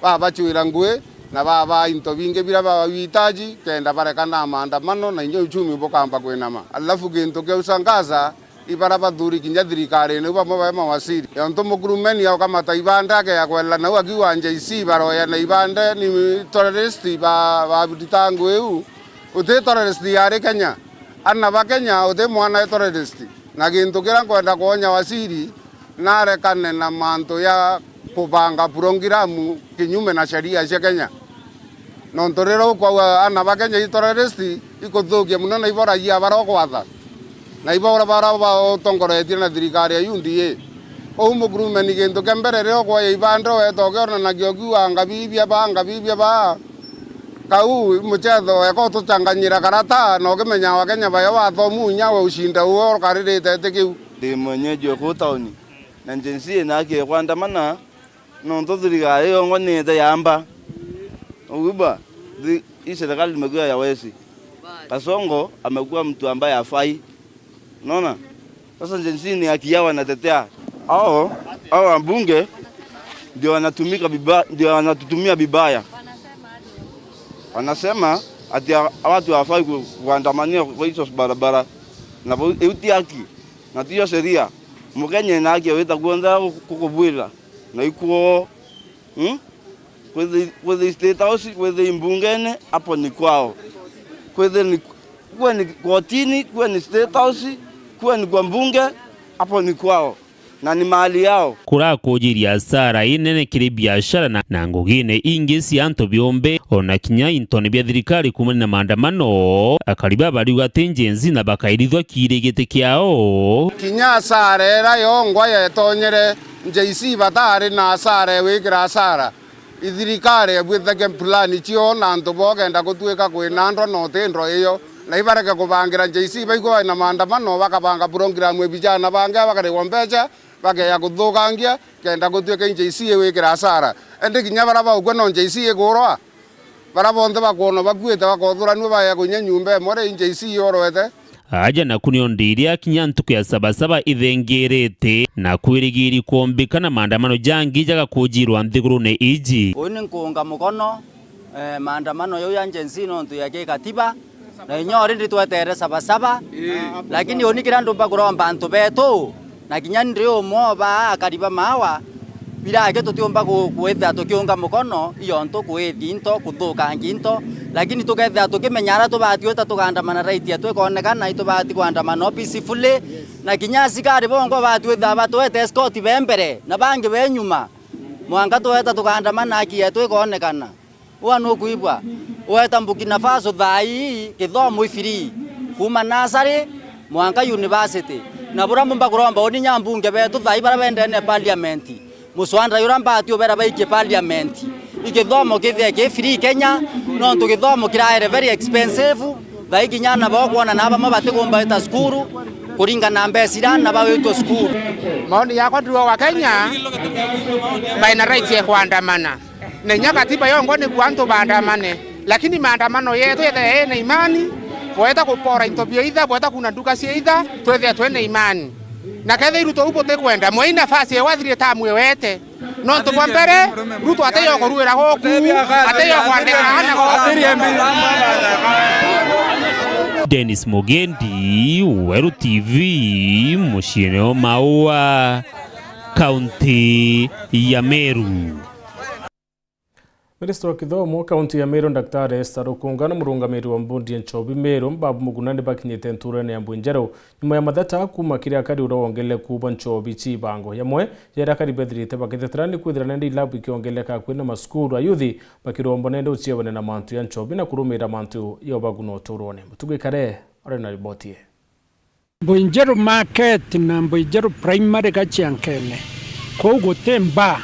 babacwira ngui, na baba into bingi biria babawitaji, kenda barekana maandamano, na inya uchumi bukamba kwinama. Alafu gintu kia ushangaza, ibara bathuri kinya thirikarine, bamwe ba mawaziri. Yontu mukurumeni aukamata ibande akeya kwela nau akiuga Gen Z baroya na ibande ni terrorist ba, babuta ngui iu. Uti terrorist yari Kenya. Ana ba Kenya uti mwana e terrorist. Na gintu kiria nkwenda kwonya waziri, narekane na mantu ya kubanga purongiramu kinyume na sheria cia Kenya. Nontu riria ukwauga ana ba Kenya i terrorist, ikuthukia muno na ibo raia baria ukwatha. Na ibo bara utongoretie na thirikari ya U D A. Kou mukurumeni gintu kia mbere riria ukwoya ibande ugeeta ukionanagia ukiuga ngabibia baa, ngabibia baa. Kau muchetho weka utuchanganyira karata na ukimenya Wakenya bayo wathomu inya we ushinda uwe ukaririte iti kiu. Ndi mwenyeji wa kuu tauni na Gen Z ina haki ya kwandamana nontu thirikari yongwa niite yamba. Uguba, thi-, hii serikali imekuwa ya wezi. Kasongo amekuwa mtu ambaye hafai. Unaona? Sasa Gen Z ni haki yao wanatetea. Hao, hao wabunge ndio wanatumika viba-, ndio wanatutumia vibaya. Wanasema ati ha-, watu hawafai ku-, kuandamania kwa hizo barabara. Na bo-, iu ti haki. Na tiyo sheria. Mukenya ena haki ya gwita kuonthe gu-, gukubwira. Na ikwoo. Hmm? Kwithii, kwithii State House, kwithii mbungene, hapo ni kwao. Kwithii ni, kuwe ni kotini, kuwe ni State House, kuwe ni kwa mbunge, hapo ni kwao. Na ni mali yao. Kurakujiria hasara inene kiri biashara na, na ngugine ingi cia antu biumbe, ona kinya intone bia thirikari kuumania na maandamano. Akari baba bariuga ati Gen Z na bakairithwa kiiri giti kiao. Kinya hasara iria yongwa yetonyere Gen Z batari na hasara ya gwikira hasara. Ithirikari ebuiteke plan cio na antu bogenda gutuika kwina ndwa na uti ndwa iyo. Na ibareke kubangira Gen Z baigwe bari na maandamano, bakabanga program ya vijana bangi bakarigwa mbeca, bakeya kuthukangia, kenda gutuika Gen Z igwikira hasara. Indi kinya bara baukua no Gen Z igurwa. Bara bonthe bakwonwa bakuite bakothuranua bakeya kunya nyumba imwe ri Gen Z yorwete. Aja naku nio ndiria kinya ntuku ya Sabasaba ithengirite na kwirigiri kwombika na maandamano jangi jagakujirwa nthigurune iji. Uu ni nkuunga mukono, eh, maandamano jau ya Gen Z nontu ya kikatiba, na inya already twetere Sabasaba, lakini uni kiria ndumba kuromba antu betu, na kinya ndi umwe o baa akari ba maawa, biraki tutiumba ku-, kwithira tukiunga mukono iontu kwithi into, kuthukangia into, lakini tukethira tukimenya aria tubati gwita tukaandamana right yetu ikonekana, itubati kuandamana o peacefully, na kinya asikari bongwa bati gwitha batwete escort be mbere na bangi be nyuma, mwanka tweta tukaandamana haki yetu ikonekana. Ua nukwigua, weta Burkina Faso thaa ii kithomo i free, kuuma nasari mwanka university. Na buria mbumba kuromba uni nya mbunge betu thaa ii baria bendene parliament, muswanda juria mbati ubera baikie parliament, i kithomo kithie ki free Kenya, nontu kithomo kiraere very expensive. Thaa ii kinya ana bokwona na bamwe batikumba gwita cukuru kuringana na mbeca iria ana bawitwe cukuru. Maoni yakwa ndiuga wa Kenya baina right ya kuandamana. Na inya katiba yongwa ni kuo antu baandamane, lakini maandamano yetu yethire ina imani, bweta kupora into bia itha, bweta kuna nduka cia itha, twethire twina imani. Na kethira Ruto u butikwenda, mwei nafasi ewathire tamu ewete. Nontu bwa mbere, Ruto atiyo kuruira guku, atiyo kwandika ana guku. Dennis Mugendi, Weru T V, muciine o Maua, kaunti ya Meru. Minista wa kithomo kaunti ya Meru, Daktari Esther Rukunga na murungamiri wa mbondi ya Nchobi Meru, Mbabu Muguna, ni bakinyite nturene ya Mbwinjeru nyuma ya matheta kuuma kiri akari uria wongelele kuuba nchobi ci ibango. Yamwe ya aria akari bethirite bakitetera ni kwithira nende ilabu ikiongeleka akui na masukuru, ayuthi bakiromba nende uciabane na mantu ya nchobi na kurumira mantu ya ubaguna uturone. Mutugi Kare ari na riboti ii. Mbuinjeru Market na Mbuinjeru Primary gaciankene. Kuu guti mbaa.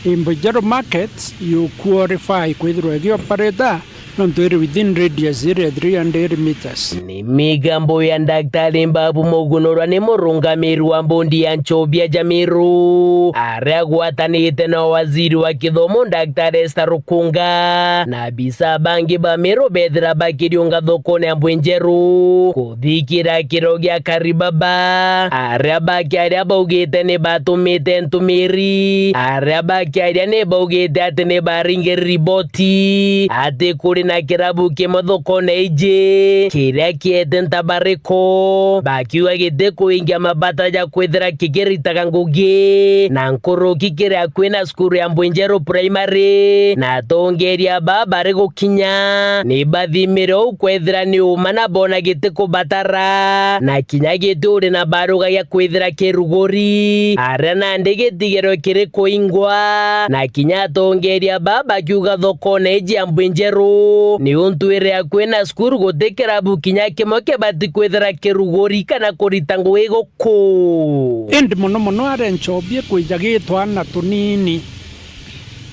I Mbuinjeru Market you qualify kwithirwa igi operator nontu iri within radius iria three hundred meters. Ni migambo ya Daktari Mbabu Mugunurwa ni murungamiri wa mbondi ya nchobi ya Jamiru, aria agwatanite na waziri wa kithomo Daktari Esther Rukunga na abisa bangi ba Meru bethira bakiriunga thokone ya Mbuinjeru. Thikira kiro gia Karibaba, aria bakiaria baugite ni batumite ntumiri, aria bakiaria ni baugite ati ni baringiri riboti ati kuri na kirabu kimwe thokone iji kiria kiete ntabariko, bakiuga gitikuingia mabata ja kwithira kikiritaga ngugi na nkuruki kiria kwina cukuru ya Mbuinjeru Primary, na atongeria baa bari gukinya ni bathimire uu kwethira ni uma na boona gitikubatara, na kinya giti uri na baruga gia kwithira kiruguri, aria nandi gitigerwe kiri kuingwa, na kinya atongeria baa bakiuga thokone iji ya Mbuinjeru, niuntu iria kwina cukuru guti kirabu kinya kimwe kibati kwithira kiruguri kana kurita ngugi guku. Indi mono mono aria nchobi ikwija gi twana tunini,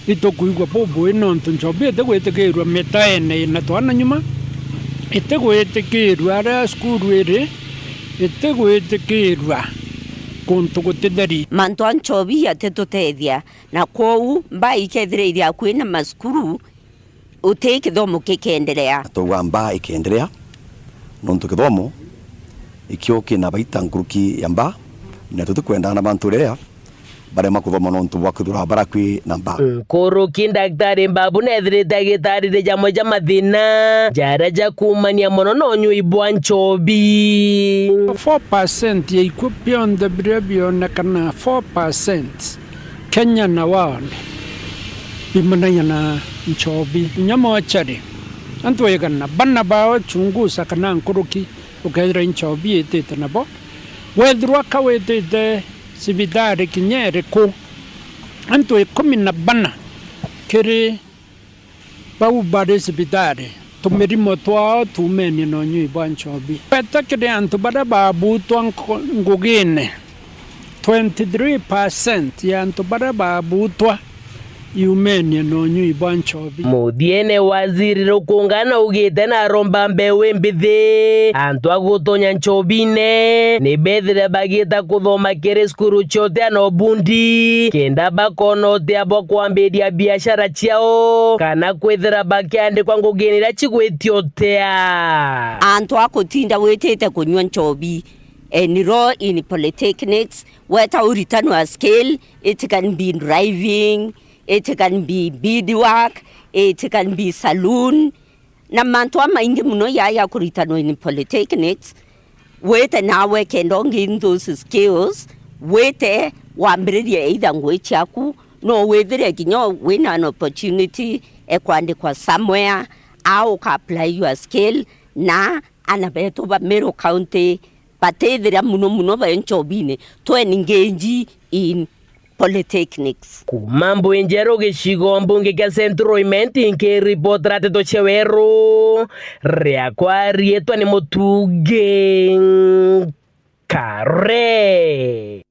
itukwigua bubui nontu nchobi itigwitikirua mitaene ina twana nyuma, itigwitikirua aria cukuru iri, itigwitikirua kuntu gutitheri. Mantu a nchobi jatitutethia, na kwoou mbaa ikethira iri akui na macukuru, uti kithomo kikenderea. Twauga mbaa ikenderea, nontu kithomo Ikio kina baita nkuruki ya mbaa, na tutikwenda ana bantu riria barema kuthoma nontu bwa kwithirwa barakwi na mbaa. Nkuruki Daktari Mbabu neethirite agitaariria jamwe ja mathina jaria jakuumania mono na unyui bwa nchobi. Four percent ya ikuu bionthe biria bionekana, four percent Kenya na world, biumanagia na nchobi. Kinya mochari, antu igana bana bao chunguza kana nkuruki, ukethira i nchobi itite nabo. Wethirwa ka witite cibitari kinya iriku, antu ikumi na bana kiri bau bari cibitari, tumirimo twao tuumenie na unyui bwa nchobi. Gweta kiri antu baria baabutwa nko-, ngugine, twenty-three percent ya antu baria baabutwa iumenie na unyui bwa nchobi. Muthiene, Waziri Rukungana augite na aromba mbeu imbithi antu a gutonya nchobine ni bethire bagiita kuthoma kiri cukuru cia utea na ubundi, kenda bakona utea bwa kwambiria biashara ciao, kana kwithira bakiandikwa ngugine iria cigwitia utea. Antu a gutinda witite kunyua nchobi, enroll in polytechnics, weta uritanwa skill, it can be driving, it can be beadwork, it can be saloon, na mantu jamaingi mono ja, ja kuritanwa in polytechnics. Wite nawe kenda u gain those skills, wite wambiririe either ngui ciaku, no withire kinya wina an opportunity e kwandikwa somewhere, au uka apply your skill, na ana betu ba Meru County batithira mono mono ba nchobine to engage in polytechnics. Kuuma Mbuinjeru gicigo mbunge kia Central Imenti, nkiripotera nteto cia weru, riakwa riitwa ni Mutungi Kare.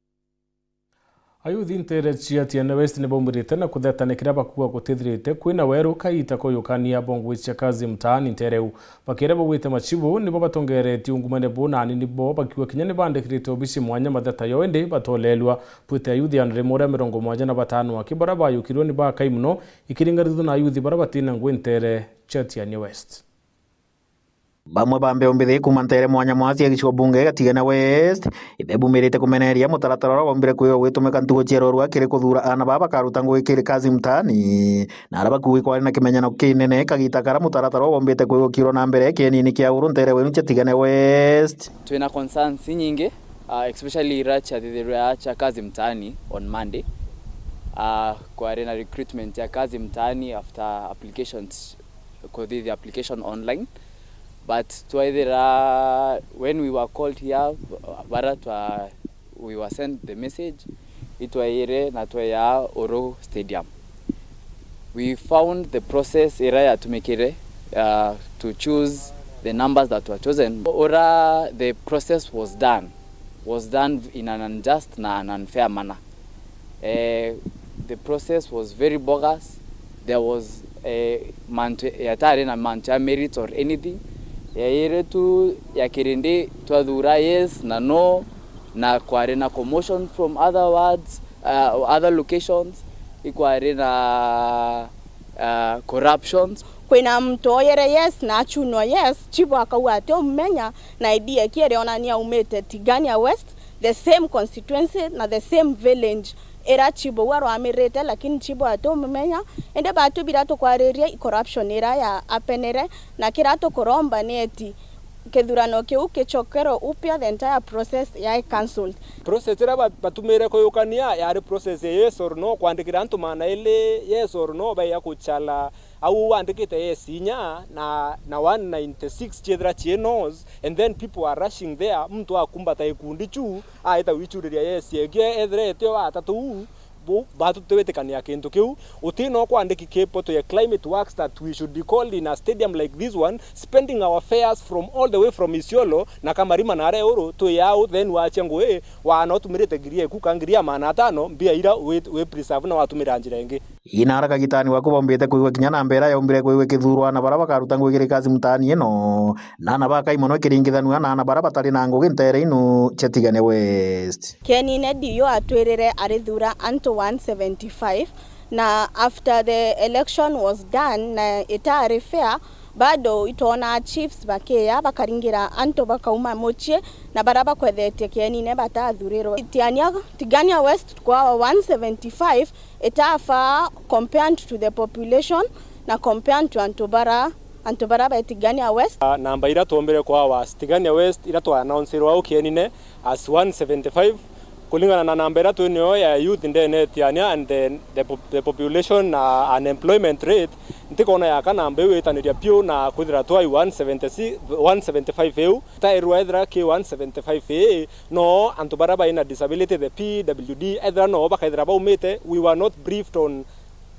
Ayuthi nteere cia Tiene West ni baumirite na kutheta ni kiria bakuuga gutithirite kwina weru kaita kuyukania bo ngui cia kazi mtaani nteere u. Bakiria baugite machibu nibo batongeretie ungumene buu na anini bo bakiuga kinya ni bandikirite obisi mwanya matheta yo indi batoleelua. Bwite ayuthi ana rimwe uria mirongo mwanja na batano aki baria bayukirwe ni bakai mono ikiringanithua na ayuthi baria batina ngui nteere cia Tiene West. Bamwe ba mbeu mbithi kuuma nteere mwanya mwanya cia gicigo bunge gia Tigania West, ibebumirite kumeneria mutaratara uria waumbire kwithirwa gwitumika ntuku cia rorua kiri kuthuura aana baa bakaruta ngugi kiri kazi mtaani, na aria bakuuga ikwari na kimenyano kinene kagita karia mutaratara uria waumbite kwithirwa ukiurwa na mbere kienini kia uru nteere wenu cia Tigania West. Twina concerns inyingi, uh, especially iria ciathithirwe aa cia kazi mtaani on Monday. Uh, kwari na recruitment ya kazi mtaani after applications kuthithia application online, but twaithira when we were called here, bara twa, we were sent the message, itwaire na tweya Uru Stadium. We found the process ira yatumikire, uh, to choose the numbers that were chosen. Ura the process was done, was done in an unjust na an unfair manner. Eh, the process was very bogus. There was, eh, mantu yatari na mantu ya merit or anything. Yairi tu ya kirindi twathura yes na no, na kwari na commotion from other wards, uh, other locations, ikwari na, uh, corruptions. Kwina muntu oyere yes na achunwa yes, chibu akauga ati umumenya, na I D eki irionania aumite Tigania West, the same constituency na the same village ira chibu arwamirite, lakini chibu atumumenya. Indi batu bira tukwariria i corruption ira ya apenere, na kira tukuromba ni eti kithurano kiu kichokerwe upya, the entire process yae cancelled. Process ira ba-, batumire kuyukania yari process ya yes or no, kwandikira antu maana ili yes or no, baiya kuchala au wandikite yes inya na, na one ninety-six ciethira cii no's, and then people are rushing there, muntu akumbata gikundi chu, aita wichuriria yes, eki ethira etio atatu uu, bu-, batu tutiwitikania kintu kiu. Uti no kwandiki ki poto ya Climate Works that we should be called in a stadium like this one, spending our fares from all the way from Isiolo na Kamarima na aria uru, twi au, then wachia ngui, wana utumirite ngiri eku ka ngiri ya maana atano, mbia ira wi, wi preserve na watumira njira ingi. Inara kagitani waku baumbite kwigua kinya namba iria yaumbire kwigua ikithuurwa aana baria bakaruta ngugi kiri kazi mtaani ino, na aana bakai mono ikiringithanua na aana baria batari na ngugi nteere inu cia Tigania West. Kenine D O atwirire arithuura antu one seventy-five, na after the election was done na itaari fair, Bado itwona chiefs bakiya bakaringira antu bakauma mucii na baria bakwethetie kienine batathurirwe. Tiania, Tigania West tukwawa one seventy-five, itafa compared to the population na compared to antu bara, antu bara be Tigania West. Ah, namba iria twombire kwawa Tigania West iria twa announcerwa au kienine as one seventy-five, kulingana na namba iria twi nayo ya youth ndene Tiania and the, the, po- the population na unemployment rate, ntikona yaka namba iu itaniria piu na kwithira twa one seventy-six, one seventy-five iu. Tairwa ethira ki one seventy-five ii, no antu baria bai na disability, the P W D, ethira no bakaithira baumite, we were not briefed on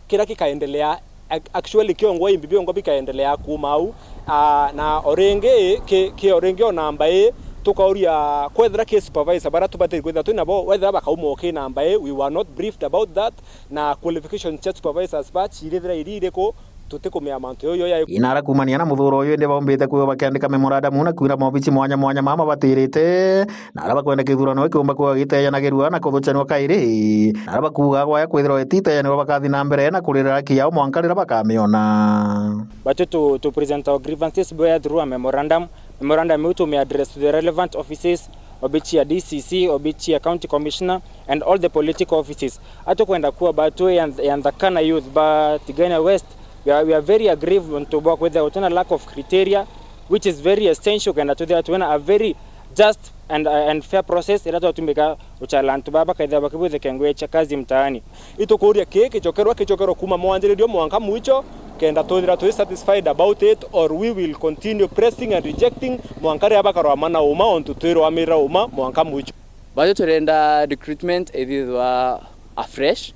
kiria gikaendelea. Ac- actually, kiongwa imbi biongwa bikaendelea kuuma au. Ah, na o ringi, ki, ki o ringi o namba ii, tukauria kwethira ki supervisor baria tubatiri kwithira twi nabo, wethira bakauma o ki namba ii, we were not briefed about that, na qualifications cia supervisors ba ciirithira iri iriku, tutikumea mantu yo yo ya. Inara kuumania na muthuro uyu, indi baumbite kwigwa bakiandika memorandum na kwira maobici mwanya mwanya mama batirite, na aria bakwenda kithurano gikiumba kwigwa gitejanagirua na kuthucanua kairi, na aria bakuuga gwaya kwithirwa ititejanirwa bakathi na mbere na kurira haki yao mwanka riria bakamiona. But to, to present our grievances by through a memorandum. Memorandum iu tume address to the relevant offices, obici ya D C C, obici ya County Commissioner, and all the political offices. Atukwenda kuwa ba twi ya, ya Nthakana youth ba Tigania West, we are, we are very aggrieved ontu bwa kwithira gutina lack of criteria, which is very essential kenda twithira twina a very just and, uh, and fair process iria twatumika guchala antu baba bakaithira bakibwithika ngugi cia kazi mtaani. Itukuria kii kicokerwa kicokerwa kuuma mwanjiririo mwanka mwicho, kenda twithira twi satisfied about it, or we will continue pressing and rejecting mwanka riria bakarwama na uma, ontu twirwamirira uma mwanka mwicho. Bajo turenda recruitment ithithwa afresh,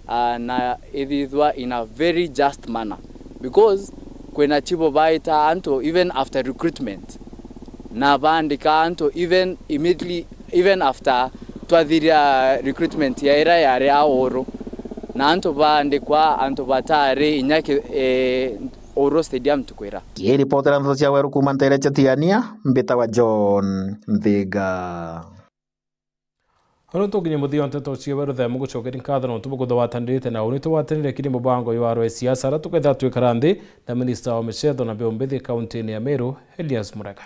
ah, na ithithwa in a very just manner, because kwina chibo baita antu even after recruitment, na baandika antu even immediately, even after twathiria recruitment ya ira yari a uru, na antu baandikwa antu batari inya ki-, eh, uru stadium tukwira. Kiripotera ndeto cia weru kuuma ntere cia Tigania, mbitawa John Nthiga. Oro tukinye muthia wa nteto cia weru, themu gucokeria nkatho nontu bukuthuwatanirite na uni tugwatanire kiri mubango jwa arwa siasa, ara tukethira twikara nthi na minista wa micetho na mbeumbithi kaunti-ini ya Meru, Elias Murega.